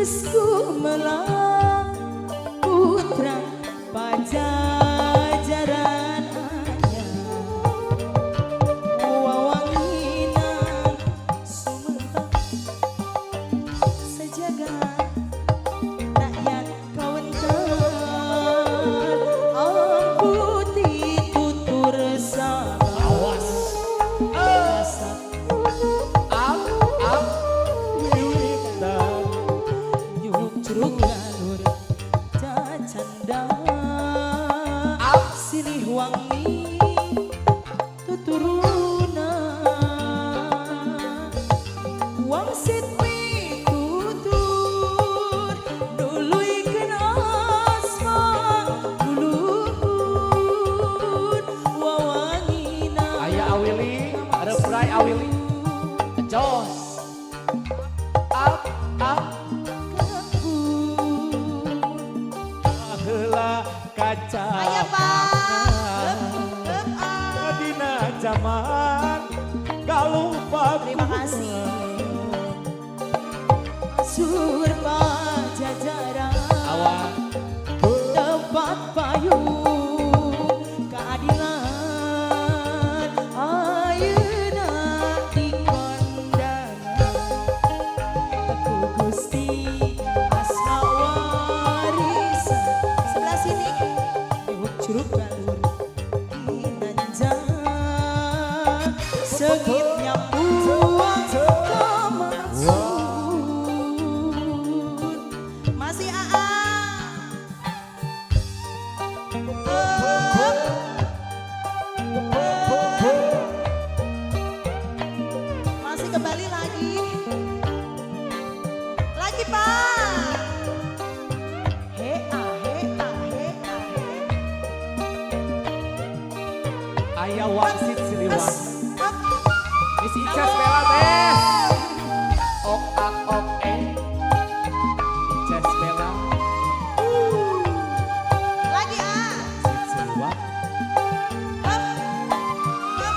Geus gumelang putra Pajajaran anyar, wawanginan sumentep sejagat rakyat kawentar amputi tutur sabar. Awas. Rasa Am am wiwitan nyucruk galur cacanda Am. Silih wangi tuturuna wangsit pitutur nuluykeun asma luluhur wawangina. Aya Awili, ada Bray Awili. Jos. Am am heula kaca. Aya, Pak. Hup, ah. Dina zaman galupa. Terima kasih. Sur Pajajaran Awak. Tempat payung keadilan ayeuna dikondang ku Gusti asma warisan. Sebelah sini. Curug galur ginanjar seungit nyambuang kamaksud. Masih AA. Hup. Hup. Masih kembali lagi. Lagi, Pak. He a he a he a he. Aya wangsit Siliwangi. Up. Miss Ica Bella teh. Ok ak ok eh. Ica Bella. Lagi A. Sit Siliwangi. Up. Up.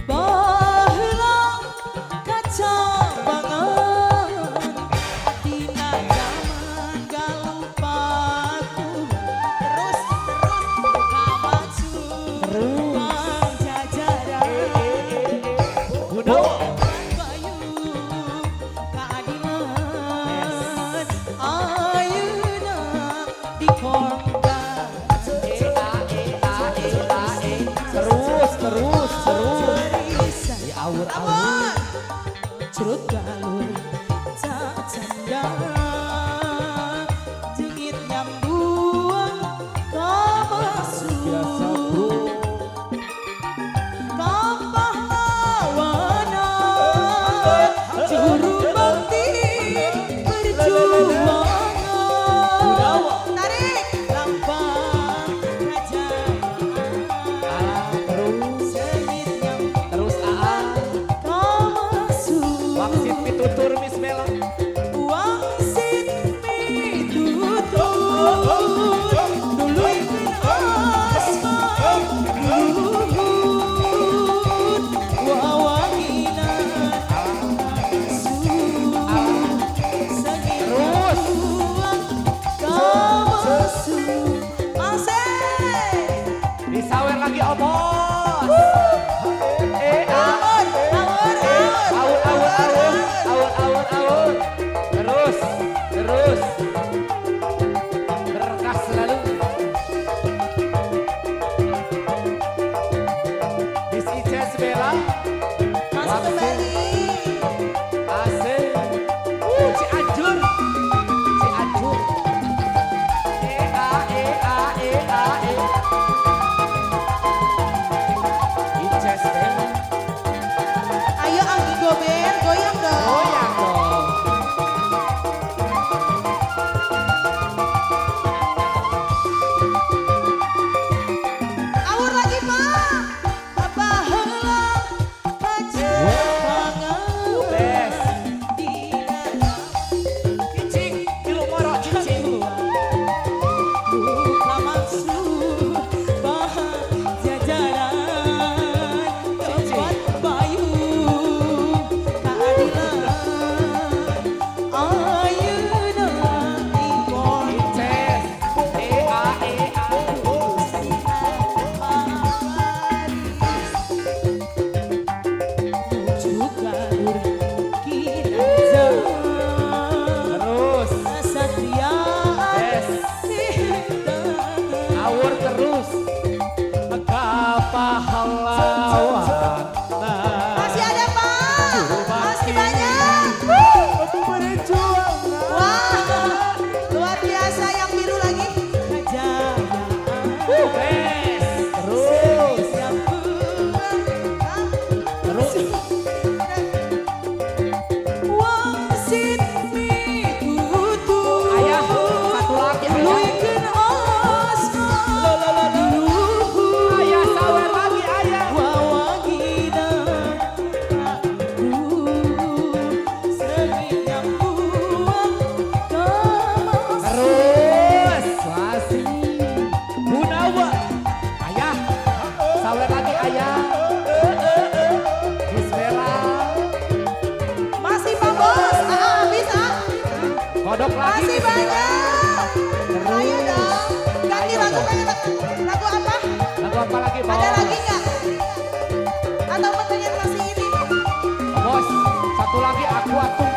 Baheula kacabangan dina zaman galupaku. Terus, terus kamaksud Pajajaran Gunawan. Payung keadilan ayeuna dikondang. E A E A E A E. Terus terus terus. Warisan. Ya awur awur. Curug galur cacanda jengit nyambuang kamaksud. Biasa, bro. Kapahlawanan juru bakti perjuangan. Tarik. Lambang kajayaan. Ah, terus Seungit nyambuang terus AA. kamaksud. Wangsit pitutur Miss Bella. Wangsit pitutur nuluykeun asma luluhur wawanginan kamaksud seungit Terus. nyambuang kamaksud. Masih. Disawer lagi obos. Eh A. Awur, awur, awur. Awur awur awur awur awur awur. Terus terus. Bisa yang biru lagi? Kajayaan. Wes, terus. Hah? Terus. Wangsit mitutu. Ayah, satu lagi ayah. Luikeun asma luhur. Ayah sawer lagi ayah. Wawangina aku sering nyambuang kamas. Terus, masih. Gunawa. Ayah, sawer lagi ayah. Bismillah. Masih Pak Bos. Ah, bisa. Kodok lagi. Masih Bismillah. banyak. Terus. Ayo dong. Ganti Ayo lagu dong. pengen lagu apa? Lagu apa lagi, Bos? Ada lagi nggak? Atau pengen masih ini? Bos, satu lagi aku atuh.